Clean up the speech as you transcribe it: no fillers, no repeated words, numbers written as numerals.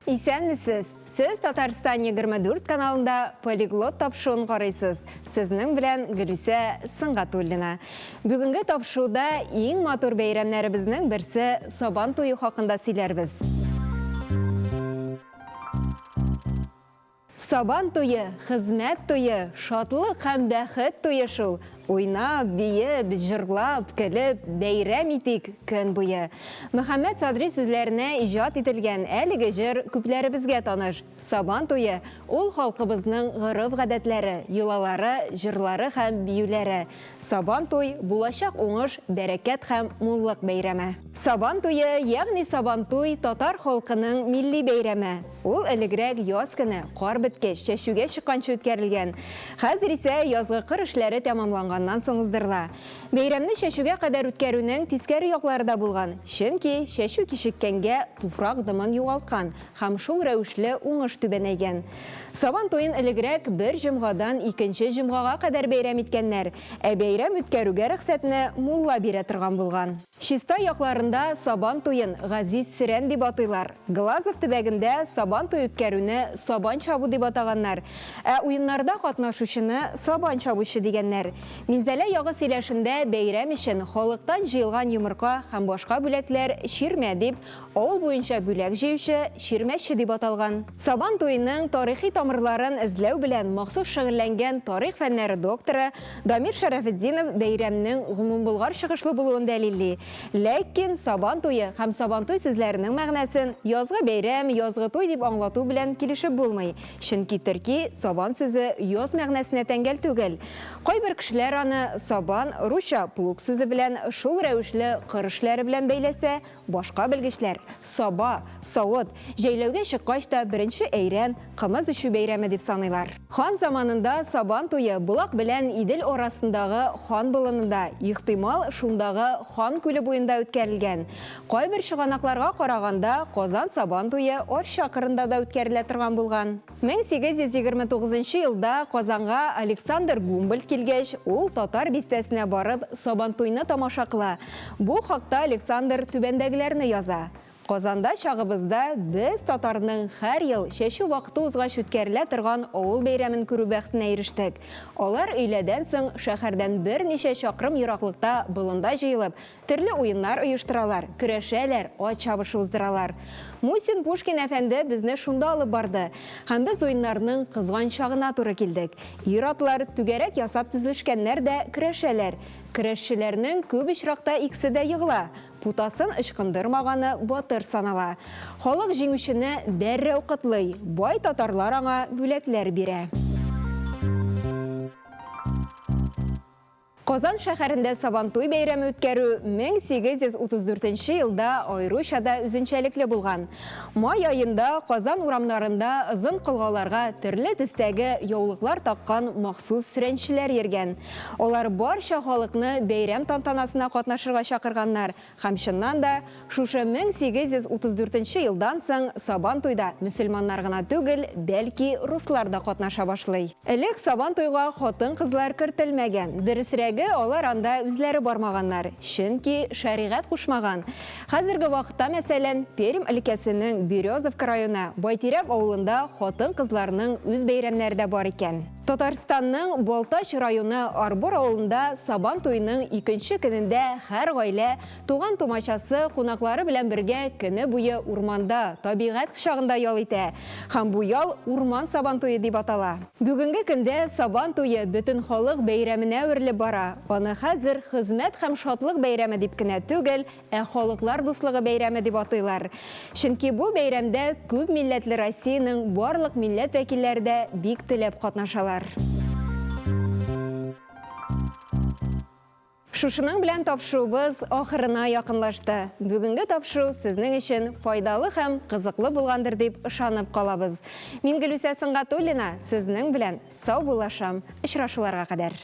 Исәнмесез! Сез Татарстан 24 каналында Полиглот тапшыруын карыйсыз. Сезнең белән Гөлүсә Сөнгатуллина. Бүгенге тапшыруда иң матур бәйрәмнәребезнең берсе Сабан туе хакында сөйләрбез. Сабан туе, хезмәт туе, шатлык һәм бәхет туе шул. Уйнап, биеп, җырлап, көлеп, бәйрәм итик көн буе. Мөхәммәт Садри сүзләренә иҗат ителгән әлеге җыр күпләребезгә таныш. Сабан туе, ул халкыбызның гореф-гадәтләре, йолалары, җырлары һәм биюләре. Сабан туй, булачак уңыш, бәрәкәт һәм муллык бәйрәме. Сабан туе, ягъни Сабантуй, татар халкының милли бәйрәме. Ул элегрәк яз көне, кар беткәч, чәчүгә чыкканчы үткәрелгән. Хәзер исә язгы кыр эшләре тәмамланганнан соң уздырыла. Бәйрәмне чәчүгә кадәр үткәрүнең тискәре яклары да булган, чөнки чәчү кичеккәнгә туфрак дымын югалткан һәм шул рәвешле уңыш түбәнәйгән. Сабан туен элегрәк бер җомгадан икенче җомгага кадәр бәйрәм иткәннәр, ә бәйрәм үткәрүгә рөхсәтне мулла бирә торган булган. Чистай якларында Сабан туен Газиз Сөрән дип атыйлар. Глазов төбәгендә Сабан туй үткәрүне Сабан чабу дип атаганнар, ә уеннарда катнашучыны Сабан чабучы дигәннәр. Минзәлә ягы сөйләшендә бәйрәм өчен халыктан җыелган йомырка һәм башка бүләкләр чирмә дип, авыл буенча бүләк җыючы, чирмәче дип аталган. Сабан туеның тарихи тамырларын эзләү белән махсус шөгыльләнгән тарих фәннәре докторы Дамир Шәрәфетдинов бәйрәмнең гомумболгар чыгышлы булуын дәлилли. Ләкин Сабан туе һәм Сабантуй сүзләренең мәгънәсен язгы бәйрәм, язгы туй дип аңлату белән килешеп булмый, чөнки төрки сабан сүзе яз мәгънәсенә тәңгәл түгел. Кайбер кешеләр аны сабан, русча плуг сүзе белән, шул рәвешле кыр эшләре белән бәйләсә, Башка белгечләр, саба, савыт, җәйләүгә чыккач та беренче әйрән, кымыз эчү бәйрәме дип саныйлар. Хан заманында Сабан туе Болак белән Идел арасындагы Хан болынында, ихтимал, шундагы Хан күле буенда үткәрелгән. Кайбер чыганакларга караганда, Казан Сабан туе Арча кырында да үткәрелә торган булган. 1829 нчы елда Казанга Александр Гумбольдт килгәч, ул Татар бистәсенә барып, Сабантуйны тамаша кыла. Бу хакта Александр түбәндәгеләрне яза, Казанда чагыбызда без татарның һәр ел чәчү вакыты узгач үткәрелә торган авыл бәйрәмен күрү бәхетенә ирештек. Алар өйләдән соң шәһәрдән берничә чакрым ераклыкта болында җыелып, Төрле уеннар оештыралар, көрәшәләр, ат чабышы уздыралар. Мусин Пушкин әфәнде безне шунда алып барды. Һәм без уеннарның кызган чагына туры килдек. Ир-атлар түгәрәк ясап тезелешкәннәр дә көрәшәләр. Көрәшчеләрнең күп очракта икесе дә егыла. Путасын ычкындырмаганы батыр санала. Халык җиңүчене дәррәү котлый, бай татарлар аңа бүләкләр бирә. Казан шәһәрендә Сабантуй бәйрәме үткәрү 1834 нче елда аеруча да үзенчәлекле булган. Май аенда Казан урамнарында озын колгаларга төрле төстәге яулыклар таккан махсус сөрәнчеләр йөргән. Алар барча халыкны бәйрәм тантанасына катнашырга чакырганнар Һәм чыннан да, шушы 1834 нче елдан соң Сабан туйда мөселманнар гына түгел, бәлки руслар да катнаша башлый. Элек Сабан туйга хатын-кызлар кертелмәгән, дөресрәге, алар анда үзләре бармаганнар, чөнки шәригать кушмаган. Хәзерге вакытта, мәсәлән, Пермь өлкәсенең Березовка районы Байтирәк авылында хатын-кызларның үз бәйрәмнәре дә бар икән. Татарстанның Балтач районы Арбор авылында Сабан туеның икенче көнендә һәр гаилә туган-тумачасы, кунаклары белән бергә көне буе урманда, табигать кочагында ял итә. Һәм бу ял Урман Сабан туе дип атала. Бүгенге көндә Сабан туе бөтенхалык бәйрәменә әверелеп бара. Аны хәзер хезмәт һәм шатлык бәйрәме дип кенә түгел, Ә халыклар дуслыгы бәйрәме дип атыйлар. Чөнки бу бәйрәмдә күп милләтле Россиянең барлык милләт вәкилләре дә бик теләп катнашалар. Шушының белән тапшыруыбыз ахырына якынлашты. Бүгенге тапшыру сезнең өчен файдалы һәм кызыклы булгандыр дип ышанып калабыз. Мин Гөлүсә Сөнгатуллина сезнең белән саубуллашам. Очрашуларга кадәр.